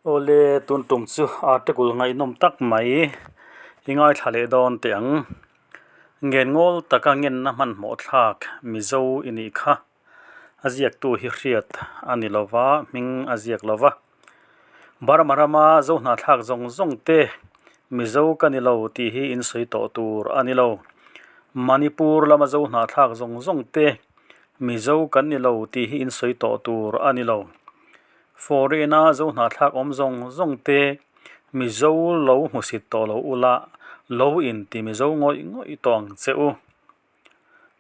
Awle, tun tum chu article ngaihnawm tak mai i ngaithla leh dawn teh ang. Ngen ngawl taka ngenna hmanhmawh thlak Mizo i nih kha. A ziaktu hi hriat a ni lo va, hming a ziak lo va. Burma rama Zo hnahthlak zawng zawng te Mizo ka ni lo tih hi in sawi tawh tur a ni lo. Manipur lama Zo hnahthlak zawng zawng te Mizo kan ni lo tih hi in sawi tawh tur a ni lo. Foreign-a zo hnahthlak awm zawng zawng te Mizo lo hmusit tawh lo ula, lo inti Mizo ngawih ngawih tawh ang che u.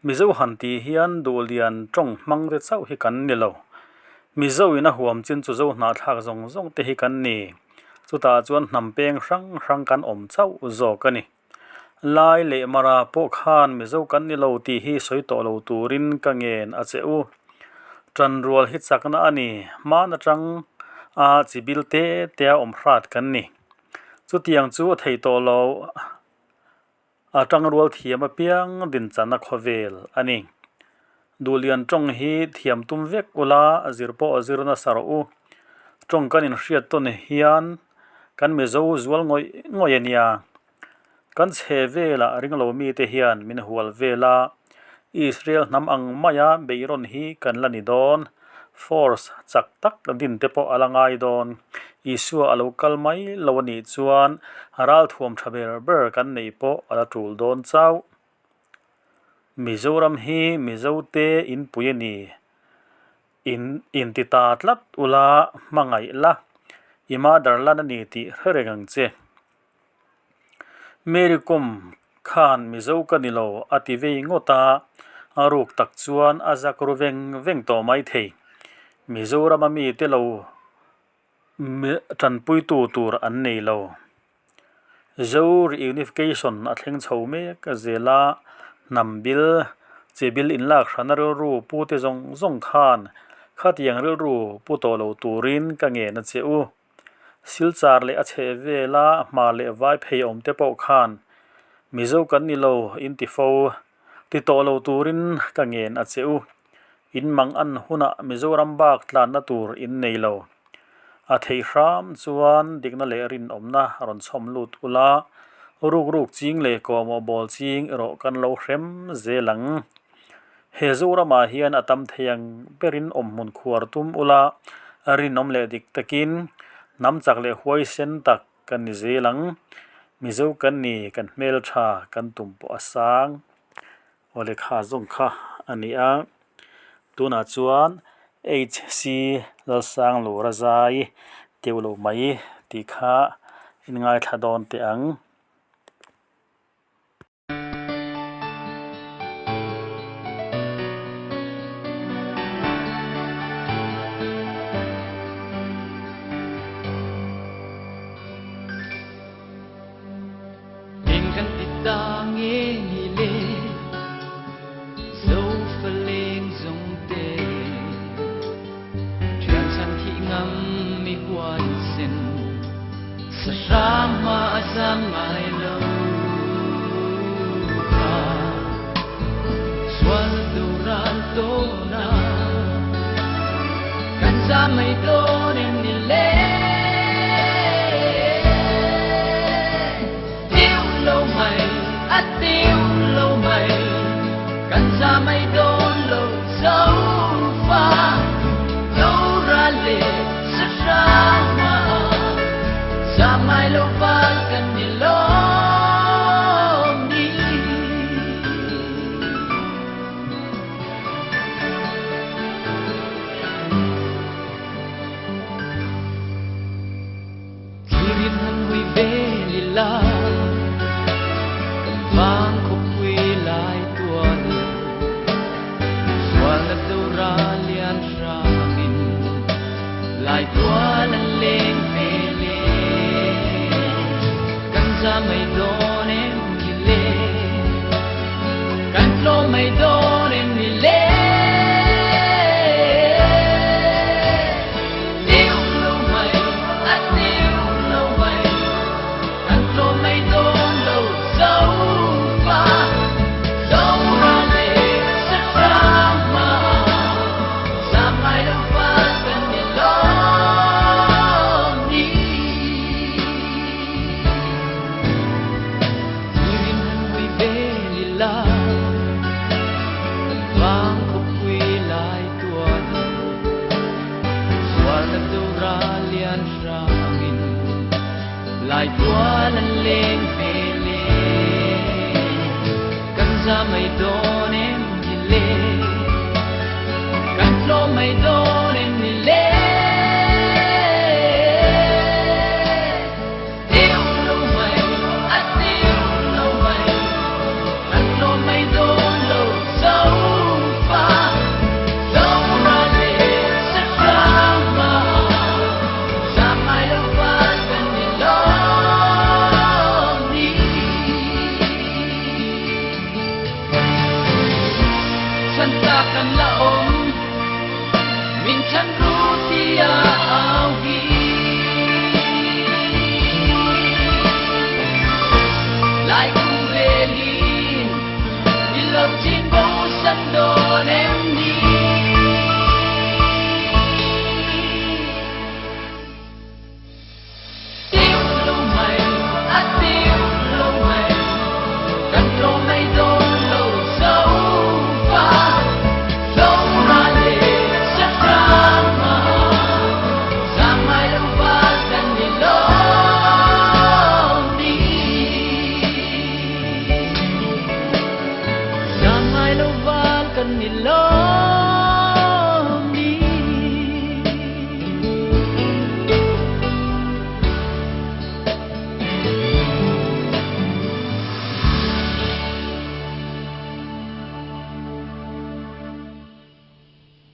Mizo han tih hian duhlian tawng hmang te chauh hi kan ni lo. Mizo in a huam chin chu zo hnahthlak zawng zawng te hi kan ni. Chutah chuan hnam peng hrang hrang kan awm chauh zawk a ni. Lai leh Mara pawh khan Mizo kan ni lo tih hi sawi tawh lo turin ka ngen a che u. Tanrual hi chakna a ni, hman atang a chi bil te te a awm hrat kan ni. Chutiang chu a thei tawh lo, a tangrual thiam apiang dinchana khawvel a ni. Duhlian tawng hi thiam tum vek ula, zir pawh a zir nasa rawh u. Tawng kan inhriat tawn hian kan Mizo zual ngawih ngawih a nia. Kan chhe velah ringlo mite hian min hual vel a, Israel hnam ang maia beihrawn hi kan la ni dawn. Force chak tak din te pawh a la ngai dawn. Isua a lo kal mai lo a nih chuan ralthuam tha ber ber kan neih pawh a la tul dawn chauh. Mizoram hi Mizote inpui a ni. In inti ta tlat ula hmangaih la, i motherland a ni tih hre reng ang che. Mary Kom khan Mizo ka ni lo a ti vei ngawt a, a ruk tak chuan a zak ru veng veng tawh mai thei. Mizorama mite lo tanpuitu tur an nei lo. Zo reunification a thleng chho mek zel a, hnam bil, chi bil inlak hrana rilru pute zawng zawng khan khatiang rilru pu tawh lo turin ka ngen a che u. Silchar leh a chheh vela hma leh vai phei awm te pawh khan Mizo kan ni lo in ti fo, ti tawh lo turin ka ngen a che u. In mang an hunah Mizoram bak tlanna tur in nei lo. A theih hram chuan dikna leh rinawmna rawn chhawm lut ula, ruk ruk ching leh kawhmawh bawl ching erawh kan lo hrem zel ang. He Zoramah hian a tam thei ang berin awmhmun khuar tum ula, rinawm leh dik takin hnam chak leh huaisen tak kan ni zel ang. Mizo kan ni, kan hmeltha, kan tum pawh a sang. Aw lehkha zawng kha a ni a, tunah chuan HC Lalsanglura zai teuh loh mai tih kha in ngaithla dawn teh ang. Eng kan ti ta nge ni le Zofaleng zawng te Thian chhan thih ngam mi huaisen Sahrang hma a zam ngai lo kha Sual do ral tawn a Kan zam mai dawn em ni le Tiêu lo mai a tiêu lo mai Kan zam mai dawn lo zo fa Do ra le sahrang hma Zam ngai lo val kan ni lawm ni. Thlirin han hui vel ila kan vang khawpui lai tual Sualna dora lian hrangin lai tual an leng vel e Kan za mai dawn em ni le Kan tlawm mai dawn em ni le Tiêu lo mai a tiêu lo mai Kan tlawm mai dawn lo zo fa Zo ra le sahrang hma Zam ngai lo fa kan ni lawm ni. Vanlak doral lian hrangin Laitual an leng ve le. Kan za mai dawn em ni le? Kan tlawm mai dawn.